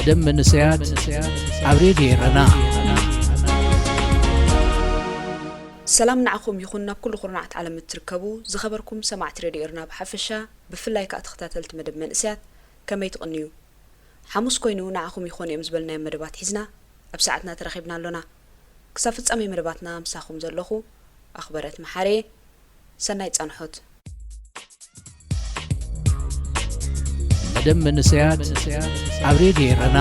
ደም መንእሰያት ኣብ ሬድዮ ኤረና። ሰላም ንዓኹም ይኹን፣ ናብ ኩሉ ኩርናዓት ዓለም እትርከቡ ዝኸበርኩም ሰማዕቲ ሬድዮ ኤረና ብሓፈሻ፣ ብፍላይ ከኣ ተኸታተልቲ መደብ መንእሰያት ከመይ ትቕንዩ? ሓሙስ ኮይኑ ንዓኹም ይኾኑ እዮም ዝበልናዮም መደባት ሒዝና ኣብ ሰዓትና ተራኺብና ኣሎና። ክሳብ ፍጻሜ መደባትና ምሳኹም ዘለኹ ኣኽበረት መሓሬ። ሰናይ ጻንሖት። መደብ መንእሰያት ኣብ ሬድዮ ኤረና።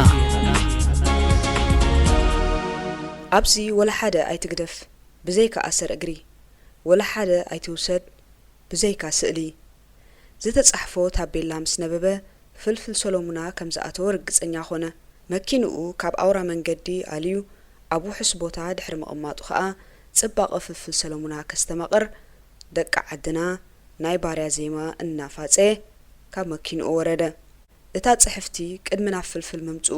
ኣብዚ ወላ ሓደ ኣይትግደፍ ብዘይካ ኣሰር እግሪ፣ ወላ ሓደ ኣይትውሰድ ብዘይካ ስእሊ ዝተጻሕፎ ታቤላ ምስ ነበበ፣ ፍልፍል ሰሎሙና ከም ዝኣተወ ርግጸኛ ኾነ። መኪንኡ ካብ ኣውራ መንገዲ ኣልዩ ኣብ ውሑስ ቦታ ድሕሪ ምቕማጡ ኸኣ፣ ጽባቐ ፍልፍል ሰሎሙና ከስተማቕር፣ ደቂ ዓድና ናይ ባርያ ዜማ እናፋጸየ ካብ መኪንኡ ወረደ። እታ ጽሕፍቲ ቅድሚ ናብ ፍልፍል ምምጽኡ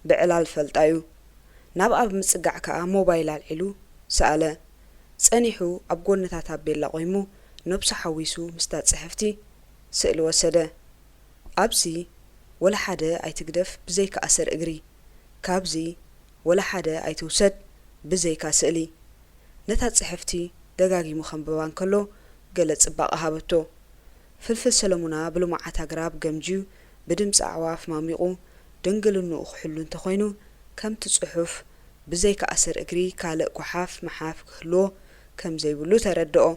ብዕላል ፈልጣ'ዩ። ናብኣ ብምጽጋዕ ከኣ ሞባይል ኣልዒሉ ሰኣለ። ጸኒሑ ኣብ ጎኒ እታ ታቤላ ቆይሙ ነብሱ ሓዊሱ ምስታ ጽሕፍቲ ስእሊ ወሰደ። ኣብዚ ወላ ሓደ ኣይትግደፍ ብዘይካ ኣሰር እግሪ፣ ካብዚ ወላ ሓደ ኣይትውሰድ ብዘይካ ስእሊ። ነታ ጽሕፍቲ ደጋጊሙ ከንብባ እንከሎ ገለ ጽባቐ ሃበቶ። ፍልፍል ሰለሙና ብልሙዓት ኣግራብ ገምጅዩ ብድምጺ ኣዕዋፍ ማሚቑ ድንግልንኡ ክሕሉ እንተኾይኑ፣ ከምቲ ጽሑፍ ብዘይካ ኣሰር እግሪ ካልእ ጓሓፍ ምሓፍ ክህልዎ ከም ዘይብሉ ተረድኦ።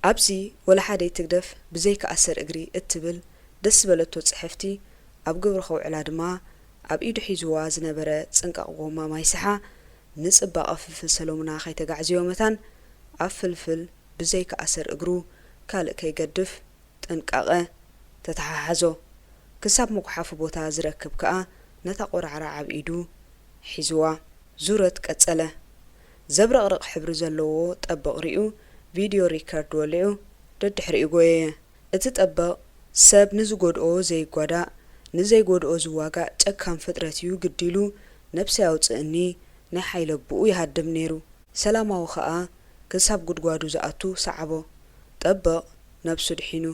ኣብዚ ወላ ሓደ ኣይትግደፍ ብዘይካ ኣሰር እግሪ እትብል ደስ ዝበለቶ ጽሕፍቲ ኣብ ግብሪ ከውዕላ ድማ ኣብ ኢዱ ሒዝዋ ዝነበረ ጽንቃቕ ጎማ ማይ ስሓ ንጽባቐ ፍልፍል ሰለሙና ከይተጋዕዝዮ መታን ኣብ ፍልፍል ብዘይካ ኣሰር እግሩ ካልእ ከይገድፍ ጥንቃቐ ተተሓሓዞ። ክሳብ ምጉሓፉ ቦታ ዝረክብ ከኣ ነታ ቆራዕራዕ ኣብ ኢዱ ሒዝዋ ዙረት ቀጸለ። ዘብረቕርቕ ሕብሪ ዘለዎ ጠብቕ ሪኡ ቪድዮ ሪከርድ ወሊዑ ደድሕሪኡ ጎየየ። እቲ ጠበቕ ሰብ ንዝጎድኦ ዘይጓዳእ ንዘይጎድኦ ዝዋጋእ ጨካን ፍጥረት እዩ ግዲ ኢሉ ነብሰይ ኣውጽእኒ ናይ ሓይሊ ኣቦኡ ይሃድም ነይሩ። ሰላማዊ ኸኣ ክሳብ ጉድጓዱ ዝኣቱ ሰዓቦ። ጠበቕ ነብሱ ድሒኑ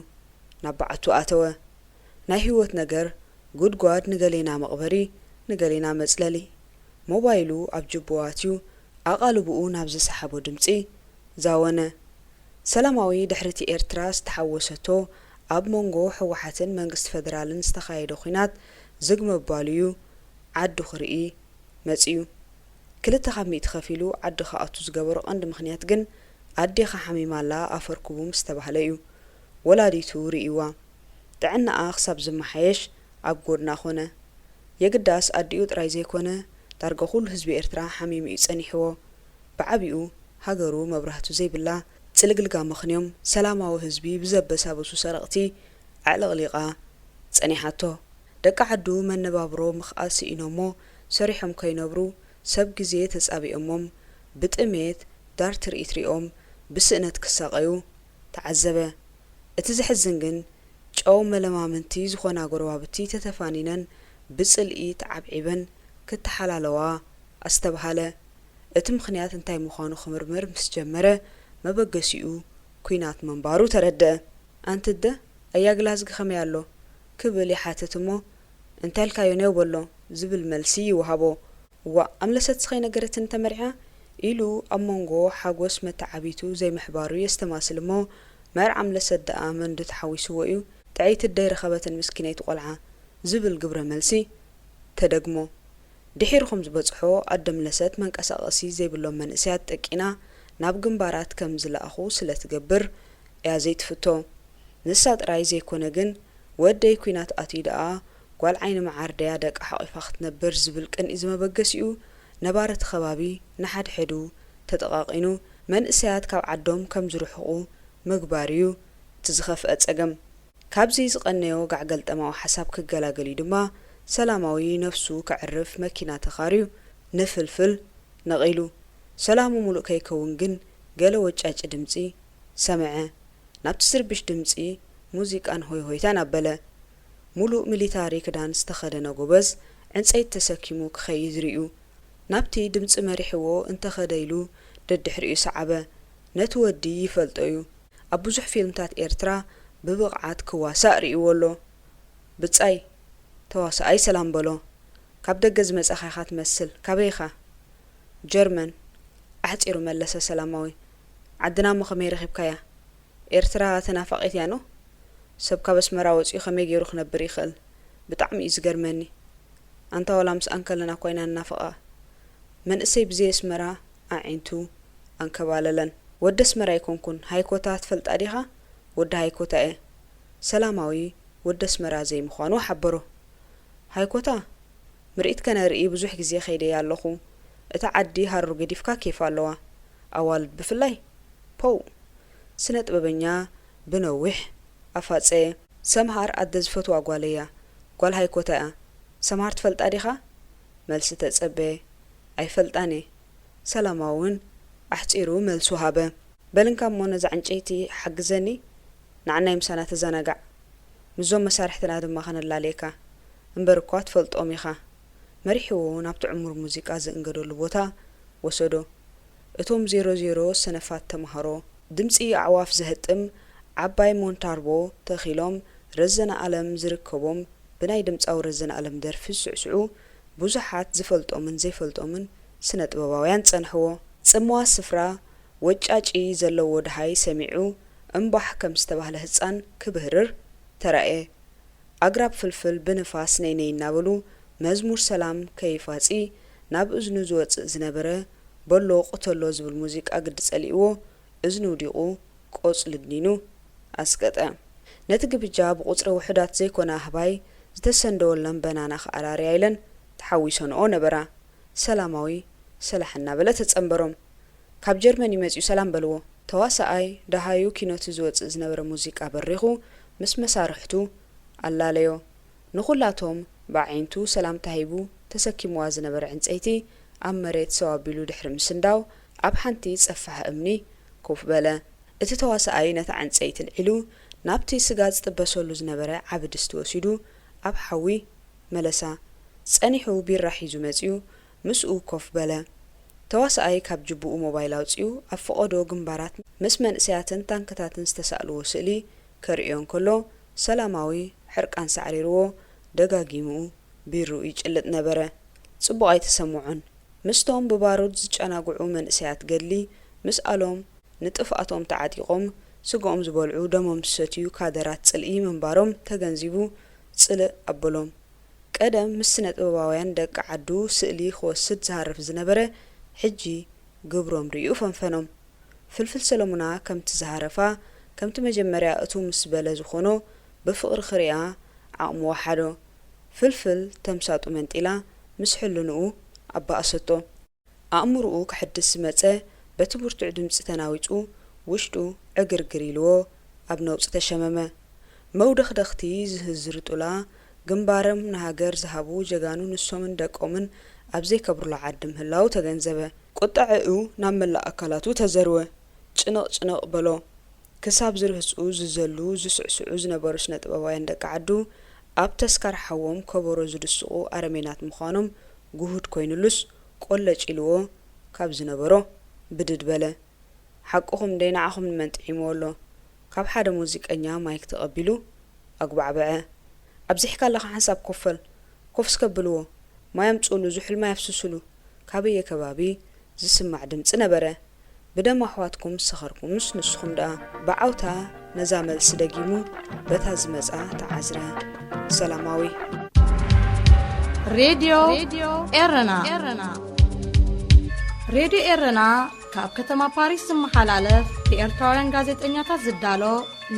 ናብ በዓቱ ኣተወ። ናይ ህይወት ነገር ጉድጓድ ንገሌና መቕበሪ ንገሌና መጽለሊ። ሞባይሉ ኣብ ጅቡኡ ኣትዩ ኣቓልቦኡ ናብ ዝሰሓቦ ድምጺ ዛወነ። ሰላማዊ ድሕሪ'ቲ ኤርትራ ዝተሓወሰቶ ኣብ መንጎ ህወሓትን መንግስቲ ፈደራልን ዝተኻየደ ኲናት ዝግ ምባሉ'ዩ ዓዱ ክርኢ መጺኡ። ክልተ ካብ ሚእቲ ከፊሉ ዓዲ ክኣቱ ዝገበሮ ቀንዲ ምኽንያት ግን ኣዴኻ ሓሚማ ኣላ ኣፈርኩቡ ምስ ተባህለ እዩ። ወላዲቱ ርእይዋ ጥዕናኣ ክሳብ ዝመሓየሽ ኣብ ጎድና ኾነ። የግዳስ ኣዲኡ ጥራይ ዘይኮነ ዳርጋ ኩሉ ህዝቢ ኤርትራ ሓሚሙ እዩ ጸኒሕዎ። ብዓቢኡ ሃገሩ መብራህቱ ዘይብላ ጽልግልጋ ምኽንዮም ሰላማዊ ህዝቢ ብዘበሳብሱ ሰረቕቲ ኣዕለቕሊቓ ጸኒሓቶ። ደቂ ዓዱ መነባብሮ ምኽኣል ስኢኖሞ ሰሪሖም ከይነብሩ ሰብ ግዜ ተጻቢኦሞም ብጥሜት ዳር ትርኢት ሪኦም ብስእነት ክሳቐዩ ተዓዘበ። እቲ ዘሕዝን ግን ጨው መለማምንቲ ዝኾና ጎረባብቲ ተተፋኒነን ብጽልኢ ተዓብዒበን ክተሓላለዋ ኣስተብሃለ። እቲ ምኽንያት እንታይ ምዃኑ ክምርምር ምስ ጀመረ መበገሲኡ ኲናት ምንባሩ ተረድአ። ኣንቲ ኣደ ኣያ ግላዝጊ ከመይ ኣሎ? ክብል ይሓትት እሞ እንታይ ኢልካዮ ኔው በሎ ዝብል መልሲ ይወሃቦ። ዋእ ኣምለሰትስ ከይነገረትኒ ተመርዕያ ኢሉ ኣብ መንጎ ሓጎስ መተዓብይቱ ዘይምሕባሩ የስተማስል እሞ መርዓ ኣምለሰት ደኣ መንዱ ተሓዊስዎ እዩ ጥዕይቲ ኣደ ኣይረኸበትን ምስኪነይቲ ቆልዓ ዝብል ግብረ መልሲ ተደግሞ። ድሒሩ ከም ዝበጽሖ ኣደ ኣምለሰት መንቀሳቐሲ ዘይብሎም መንእሰያት ጠቂና ናብ ግንባራት ከም ዝለኣኹ ስለ ትገብር እያ ዘይትፍቶ። ንሳ ጥራይ ዘይኮነ ግን ወደይ ኲናት ኣትዩ ደኣ ጓል ዓይኒ መዓር ደያ ደቃ ሓቒፋ ክትነብር ዝብል ቅንኢ ዝመበገሲኡ ነባሪ እቲ ከባቢ ንሓድሕዱ ተጠቓቒኑ መንእሰያት ካብ ዓዶም ከም ዝርሕቑ ምግባር እዩ እቲ ዝኸፍአ ጸገም። ካብዚ ዝቐነዮ ጋዕ ገልጠማዊ ሓሳብ ክገላገል እዩ ድማ ሰላማዊ ነፍሱ ከዕርፍ መኪና ተኻርዩ ንፍልፍል ነቒሉ። ሰላሙ ሙሉእ ከይከውን ግን ገለ ወጫጪ ድምጺ ሰምዐ። ናብቲ ዝርብሽ ድምጺ ሙዚቃን ሆይሆይታን ኣበለ። ሙሉእ ሚሊታሪ ክዳን ዝተኸደነ ጎበዝ ዕንጸይቲ ተሰኪሙ ክኸይድ ርእዩ። ናብቲ ድምጺ መሪሕዎ እንተኸደ ኢሉ ደድሕሪኡ ሰዓበ። ነቲ ወዲ ይፈልጦ እዩ። ኣብ ብዙሕ ፊልምታት ኤርትራ ብብቕዓት ክዋሳእ ርእይዎ ኣሎ። ብጻይ ተዋሳኣይ ሰላም በሎ። ካብ ደገ ዝመጻኻ ኢኻ ትመስል። ካበይ ኢኻ? ጀርመን፣ ኣሕጺሩ መለሰ ሰላማዊ። ዓድና እሞ ከመይ ረኺብካያ? ኤርትራ ተናፋቒት እያ ኖ? ሰብ ካብ ኣስመራ ወጺኡ ከመይ ገይሩ ክነብር ይኽእል? ብጣዕሚ እዩ ዝገርመኒ። ኣንታ ዋላ ምስኣን ከለና እኳ ኢና ንናፍቓ። መንእሰይ ብዘይ ኣስመራ ኣዒንቱ ኣንከባለለን። ወዲ ኣስመራ ኣይኮንኩን፣ ሃይኮታ ትፈልጣ ዲኻ? ወዲ ሃይኮታ እየ። ሰላማዊ ወዲ ኣስመራ ዘይምዃኑ ሓበሮ። ሃይኮታ፣ ምርኢት ከነርኢ ብዙሕ ግዜ ከይደያ ኣለኹ። እታ ዓዲ ሃሩ ገዲፍካ ኬፍ ኣለዋ። ኣዋልድ ብፍላይ። ፖው! ስነ ጥበበኛ ብነዊሕ ኣፋጸየ። ሰምሃር ኣደ ዝፈትዋ ጓለይ እያ። ጓል ሃይኮታ እያ። ሰምሃር ትፈልጣ ዲኻ? መልሲ ተጸበየ። ኣይፈልጣን እየ። ሰላማዊ እውን ኣሕጺሩ መልሱ ሃበ። በል እንካ እሞ ነዛ ዕንጨይቲ ሓግዘኒ፣ ንዓናይ ምሳና ተዘናጋዕ። ምስዞም መሳርሕትና ድማ ከነላልየካ። እምበር እኳ ትፈልጦም ኢኻ። መሪሕዎ ናብቲ ዕሙር ሙዚቃ ዝእንገደሉ ቦታ ወሰዶ። እቶም ዜሮ ዜሮ ሰነፋት ተማሃሮ፣ ድምጺ ኣዕዋፍ ዘህጥም ዓባይ ሞንታርቦ ተኺሎም፣ ረዘነ ኣለም ዝርከቦም ብናይ ድምጻዊ ረዘነ ኣለም ደርፊ ዝስዕስዑ ብዙሓት ዝፈልጦምን ዘይፈልጦምን ስነ ጥበባውያን ጸንሕዎ። ጽምዋ ስፍራ ወጫጪ ዘለዎ ደሃይ ሰሚዑ እምባሕ ከም ዝተባህለ ህጻን ክብህርር ተራእየ። ኣግራብ ፍልፍል ብንፋስ ነይ ነይ እናበሉ መዝሙር ሰላም ከይፋጺ ናብ እዝኑ ዝወጽእ ዝነበረ በሎ ቅተሎ ዝብል ሙዚቃ ግዲ ጸሊእዎ እዝኑ ውዲቑ ቆጽሊ ድኒኑ ኣስቀጠ። ነቲ ግብጃ ብቑጽሪ ውሑዳት ዘይኮና ኣህባይ ዝተሰንደወለን በናና ክኣራርያ ኢለን ተሓዊሰንኦ ነበራ። ሰላማዊ ሰላሕ እናበለ ተጸንበሮም። ካብ ጀርመን እዩ መጺኡ ሰላም በልዎ። ተዋሳኣይ ደሃዩ ኪኖቲ ዝወጽእ ዝነበረ ሙዚቃ በሪኹ ምስ መሳርሕቱ ኣላለዮ። ንኹላቶም ብኣዒንቱ ሰላምታ ሂቡ ተሰኪምዋ ዝነበረ ዕንጸይቲ ኣብ መሬት ሰው ኣቢሉ ድሕሪ ምስንዳው ኣብ ሓንቲ ጸፋሕ እምኒ ኮፍ በለ። እቲ ተዋሳኣይ ነታ ዕንጸይቲ ኣልዒሉ ናብቲ ስጋ ዝጥበሰሉ ዝነበረ ዓቢ ድስቲ ወሲዱ ኣብ ሓዊ መለሳ። ጸኒሑ ቢራ ሒዙ መጺኡ ምስኡ ኮፍ በለ። ተዋሳኣይ ካብ ጅቡኡ ሞባይል ኣውጺኡ ኣብ ፈቐዶ ግንባራት ምስ መንእሰያትን ታንክታትን ዝተሳእልዎ ስእሊ ከርእዮ እንከሎ ሰላማዊ ሕርቃን ሳዕሪርዎ ደጋጊሙ ቢርኡ ይጭልጥ ነበረ። ጽቡቕ ኣይተሰምዖን። ምስቶም ብባሩድ ዝጨናጉዑ መንእሰያት ገድሊ ምስኣሎም ንጥፍኣቶም ተዓጢቖም ስግኦም ዝበልዑ ደሞም ዝሰትዩ ካደራት ጽልኢ ምንባሮም ተገንዚቡ ጽልእ ኣበሎም። ቀደም ምስ ስነ ጥበባውያን ደቂ ዓዱ ስእሊ ክወስድ ዝሃርፍ ዝነበረ ሕጂ ግብሮም ርእዩ ፈንፈኖም። ፍልፍል ሰለሙና ከምቲ ዝሃረፋ ከምቲ መጀመርያ እትው ምስ በለ ዝኾኖ ብፍቕሪ ክሪኣ ዓቕሙ ወሓዶ። ፍልፍል ተምሳጡ መንጢላ ምስ ሕልንኡ ኣባኣሰቶ። ኣእምርኡ ክሕድስ ዝመጸ በቲ ብርቱዕ ድምጺ ተናዊጹ ውሽጡ ዕግርግር ኢልዎ ኣብ ነውጺ ተሸመመ። መውደኽደኽቲ ዝህዝርጡላ ግንባሮም ንሃገር ዝሃቡ ጀጋኑ ንሶምን ደቆምን ኣብ ዘይከብሩላ ዓዲ ምህላዉ ተገንዘበ። ቁጠዐኡ ናብ መላእ ኣካላቱ ተዘርወ። ጭንቕ ጭንቕ በሎ። ክሳብ ዝርህጹ ዝዘሉ ዝስዕስዑ ዝነበሩ ስነ ጥበባውያን ደቂ ዓዱ ኣብ ተስካር ሓዎም ከበሮ ዝድስቑ ኣረሜናት ምዃኖም ግሁድ ኮይኑሉስ ቆለጭ ኢልዎ ካብ ዝነበሮ ብድድ በለ። ሓቅኹም ደይ ንዓኹም ንመን ጥዒምዎ ኣሎ? ካብ ሓደ ሙዚቀኛ ማይክ ተቐቢሉ ኣጉባዕበዐ። ኣብዚሕካ ኣለኻ ሓንሳብ ኮፈል። ኮፍ እስከ ኣብልዎ። ማይ ኣምጽኡሉ፣ ዝሑል ማይ ኣፍስሱሉ። ካበየ ከባቢ ዝስማዕ ድምጺ ነበረ። ብደም ኣሕዋትኩም ዝሰኸርኩምስ ንስኹም ደኣ። ብዓውታ ነዛ መልሲ ደጊሙ በታ ዝመጻ ተዓዝረ። ሰላማዊ። ሬድዮ ኤረና። ሬድዮ ኤረና ካብ ከተማ ፓሪስ ዝመሓላለፍ ብኤርትራውያን ጋዜጠኛታት ዝዳሎ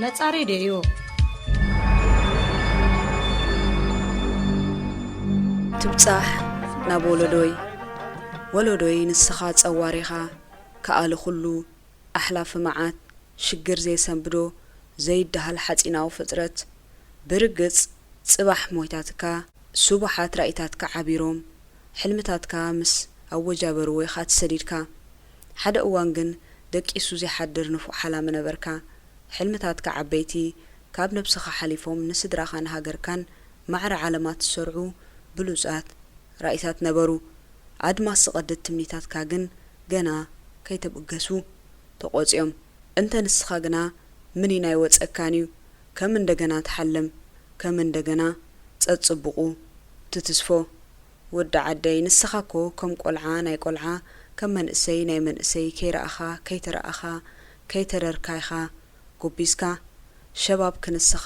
ነጻ ሬድዮ እዩ። ትብጻሕ ናብ ወለዶይ፣ ወለዶይ ንስኻ ጸዋር ኢኻ፣ ከኣሊ ኩሉ ኣሕላፊ መዓት፣ ሽግር ዘይሰንብዶ ዘይደሃል ሓጺናዊ ፍጥረት። ብርግጽ ጽባሕ ሞይታትካ፣ ስቡሓት ራኢታትካ ዓቢሮም፣ ሕልምታትካ ምስ ኣወጃበርዎ ኢኻ ተሰዲድካ። ሓደ እዋን ግን ደቂሱ ዘይሓድር ንፉዕ ሓላሚ ነበርካ። ሕልምታትካ ዓበይቲ፣ ካብ ነብስኻ ሓሊፎም ንስድራኻን ሃገርካን ማዕረ ዓለማት ዝሰርዑ ብሉጻት ራኢታት ነበሩ። ኣድማስ ዝቐድድ ትምኒታትካ ግን ገና ከይተብገሱ ተቖጽዮም። እንተ ንስኻ ግና ምኒን ኣይወጸካን እዩ። ከም እንደገና ትሓልም፣ ከም እንደገና ጸጽብቑ ትትስፎ። ወዲ ዓደይ፣ ንስኻ እኮ ከም ቆልዓ ናይ ቆልዓ፣ ከም መንእሰይ ናይ መንእሰይ ከይረኣኻ፣ ከይተረኣኻ፣ ከይተረርካ ኢኻ ጎቢዝካ። ሸባብ ክንስኻ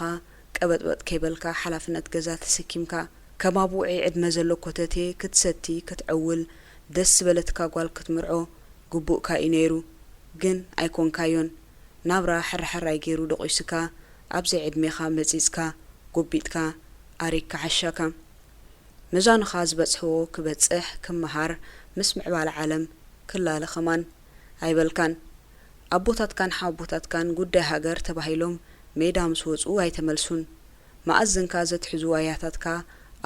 ቀበጥበጥ ከይበልካ ሓላፍነት ገዛ ተሰኪምካ፣ ከም ኣብ ውዑይ ዕድመ ዘሎ ኮተቴ ክትሰቲ፣ ክትዕውል፣ ደስ ዝበለትካ ጓል ክትምርዖ ግቡእካ እዩ ነይሩ። ግን ኣይኮንካዮን። ናብራ ሕርሕራይ ገይሩ ደቂሱካ፣ ኣብ ዘይዕድሜኻ መጺጽካ፣ ጎቢጥካ፣ ኣሪግካ ሓሻካ። መዛኑኻ ዝበጽሕዎ ክበጽሕ፣ ክመሃር፣ ምስ ምዕባለ ዓለም ክላለ ከማን ኣይበልካን። ኣቦታትካን ሓወቦታትካን ጉዳይ ሃገር ተባሂሎም ሜዳ ምስ ወጹ ኣይተመልሱን። መኣዝንካ ዘትሕዙ ኣያታትካ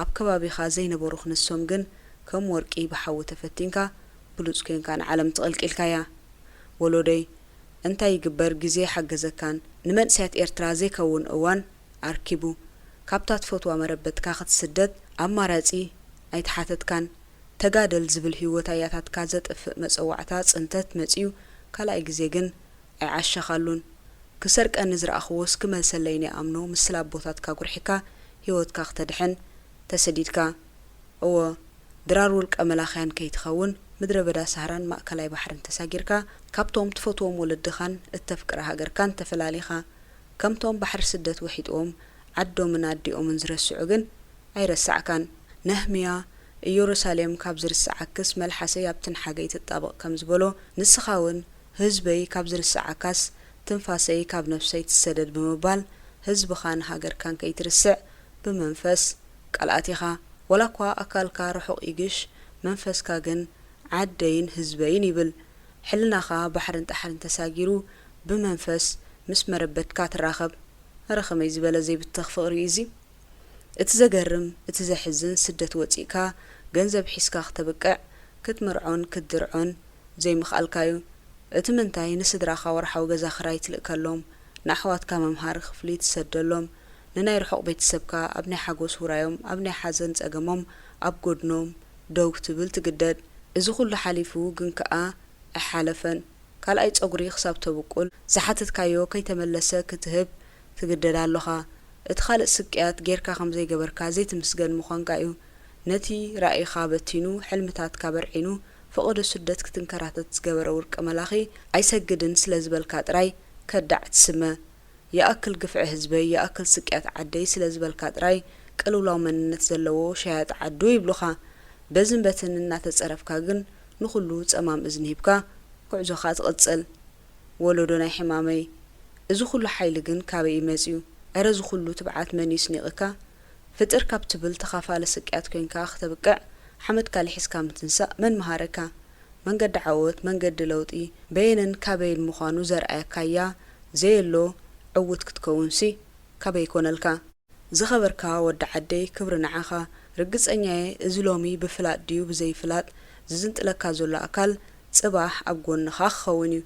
ኣብ ከባቢኻ ዘይነበሩ ክንሶም ግን ከም ወርቂ ብሓዊ ተፈቲንካ ብሉጽ ኮንካ ንዓለም ትቕልቂልካያ። ወሎደይ፣ እንታይ ይግበር ግዜ ሓገዘካን ንመንእሰያት ኤርትራ ዘይከውን እዋን ኣርኪቡ። ካብታ ትፈትዋ መረበትካ ክትስደድ ኣማራጺ ኣይተሓተትካን። ተጋደል ዝብል ህይወት ኣያታትካ ዘጥፍእ መጸዋዕታ ጽንተት መጺኡ ካልኣይ ግዜ ግን ኣይዓሸኻሉን። ክሰርቀኒ ዝረኣኽዎስ ክመልሰለይን ይኣምኖ ምስላ ኣቦታትካ ጉርሒካ ህይወትካ ክተድሕን ተሰዲድካ። እወ፣ ድራር ውልቀ መላኽያን ከይትኸውን ምድረ በዳ ሳህራን ማእከላይ ባሕርን ተሳጊርካ ካብቶም ትፈትዎም ወለድኻን እተፍቅራ ሃገርካን ተፈላሊኻ። ከምቶም ባሕሪ ስደት ወሒጥዎም ዓዶምን ኣዲኦምን ዝረስዑ ግን ኣይረሳዕካን። ነህምያ ኢየሩሳሌም ካብ ዝርስዓክስ መልሓሰይ ኣብ ትንሓገይ ትጣበቕ ከም ዝበሎ፣ ንስኻ እውን ህዝበይ ካብ ዝርስዓካስ ትንፋሰይ ካብ ነፍሰይ ትሰደድ ብምባል ህዝብኻን ሃገርካን ከይትርስዕ ብመንፈስ ቃል ኣቲኻ። ወላ እኳ ኣካልካ ርሑቕ ይግሽ፣ መንፈስካ ግን ዓደይን ህዝበይን ይብል። ሕልናኻ ባሕርን ጣሕርን ተሳጊሩ ብመንፈስ ምስ መረበትካ ትራኸብ። ኣረ ከመይ ዝበለ ዘይብተኽ ፍቕሪ እዩ እዚ! እቲ ዘገርም፣ እቲ ዘሕዝን፣ ስደት ወጺእካ ገንዘብ ሒዝካ ክተብቅዕ፣ ክትምርዖን ክትድርዖን ዘይምኽኣልካ'ዩ። እቲ ምንታይ ንስድራኻ ወርሓዊ ገዛ ክራይ ትልእከሎም፣ ንኣሕዋትካ መምሃሪ ክፍሊ ትሰደሎም፣ ንናይ ርሑቕ ቤተሰብካ ኣብ ናይ ሓጎስ ውራዮም ኣብ ናይ ሓዘን ጸገሞም ኣብ ጎድኖም ደው ክትብል ትግደድ። እዚ ኩሉ ሓሊፉ ግን ከኣ ኣይሓለፈን። ካልኣይ ጸጉሪ ክሳብ ተብቁል ዝሓተትካዮ ከይተመለሰ ክትህብ ትግደድ ኣሎኻ። እቲ ካልእ ስቅያት ጌርካ ከም ዘይገበርካ ዘይትምስገን ምዃንካ እዩ። ነቲ ራኢኻ በቲኑ፣ ሕልምታትካ በርዒኑ፣ ፈቐዶ ስደት ክትንከራተት ዝገበረ ውርቂ መላኺ ኣይሰግድን ስለ ዝበልካ ጥራይ ከዳዕ ትስመ። ይኣክል ግፍዒ ህዝበይ፣ ይኣክል ስቅያት ዓደይ ስለ ዝበልካ ጥራይ ቅልውላው መንነት ዘለዎ ሸያጢ ዓዱ ይብሉኻ። በዝን በትን እናተጸረፍካ ግን ንኹሉ ጸማም እዝኒ ሂብካ ጉዕዞኻ ትቕጽል። ወለዶ ናይ ሕማመይ፣ እዚ ኩሉ ሓይሊ ግን ካበይ እዩ መጺኡ? ዕረ እዚ ኩሉ ትብዓት መን እዩ ስኒቕካ? ፍጥር ካብ ትብል ተኻፋሊ ስቅያት ኮንካ ክተብቅዕ ሓመድካ ልሒስካ ምትንሳእ መን መሃረካ? መንገዲ ዓወት፣ መንገዲ ለውጢ በየንን ካበይን ምዃኑ ዘርኣየካያ ዘየሎ ዕዉት ክትከውንሲ ካበይ ኮነልካ? ዝኸበርካ ወዲ ዓደይ፣ ክብሪ ንዓኻ። ርግጸኛ'የ፣ እዚ ሎሚ ብፍላጥ ድዩ ብዘይፍላጥ ዝዝንጥለካ ዘሎ ኣካል፣ ጽባሕ ኣብ ጎንኻ ክኸውን እዩ።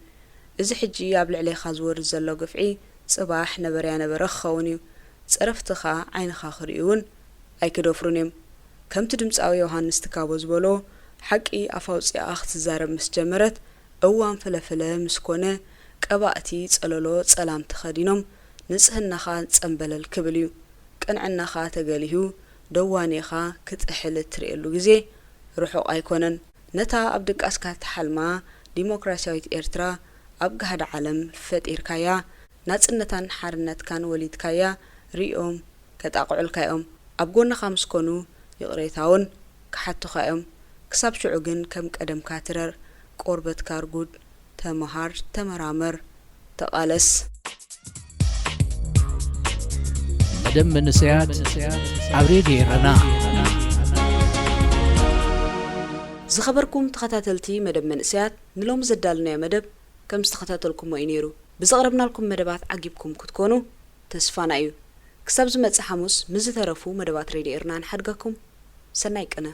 እዚ ሕጂ ኣብ ልዕሌኻ ዝወርድ ዘሎ ግፍዒ፣ ጽባሕ ነበረያ ነበረ ክኸውን እዩ። ጸረፍትኻ ዓይንኻ ክርእዩ እውን ኣይክደፍሩን እዮም። ከምቲ ድምጻዊ ዮሃንስ ትካቦ ዝበሎ፣ ሓቂ ኣፍ ኣውጺኣ ክትዛረብ ምስ ጀመረት፣ እዋን ፍለፍለ ምስ ኮነ፣ ቀባእቲ ጸለሎ ጸላም ተኸዲኖም፣ ንጽህናኻ ጸምበለል ክብል እዩ። ቅንዕናኻ ተገሊሁ፣ ደዋኔኻ ክጥሕል እትርእየሉ ግዜ ርሑቕ ኣይኮነን። ነታ ኣብ ድቃስካ እትሓልማ ዲሞክራስያዊት ኤርትራ ኣብ ጋህዲ ዓለም ፈጢርካያ። ናጽነታን ሓርነትካን ወሊድካያ ርእዮም ከጣቕዑልካ እዮም። ኣብ ጎንኻ ምስ ኮኑ ይቕሬታውን ክሓቱኻ እዮም። ክሳብ ሽዑ ግን ከም ቀደምካ ትረር፣ ቆርበትካ ኣርጉድ፣ ተመሃር፣ ተመራመር፣ ተቓለስ። መደብ መንእሰያት ኣብ ሬድዮ ኤረና። ዝኸበርኩም ተኸታተልቲ መደብ መንእሰያት፣ ንሎሚ ዘዳለናዮ መደብ ከም ዝተኸታተልኩሞ እዩ ነይሩ። ብዘቕረብናልኩም መደባት ዓጊብኩም ክትኮኑ ተስፋና እዩ። ክሳብ ዝመጽእ ሓሙስ ምስ ዝተረፉ መደባት ሬድዮ ኤረና ንሓድገኩም። ሰናይ ቅነ።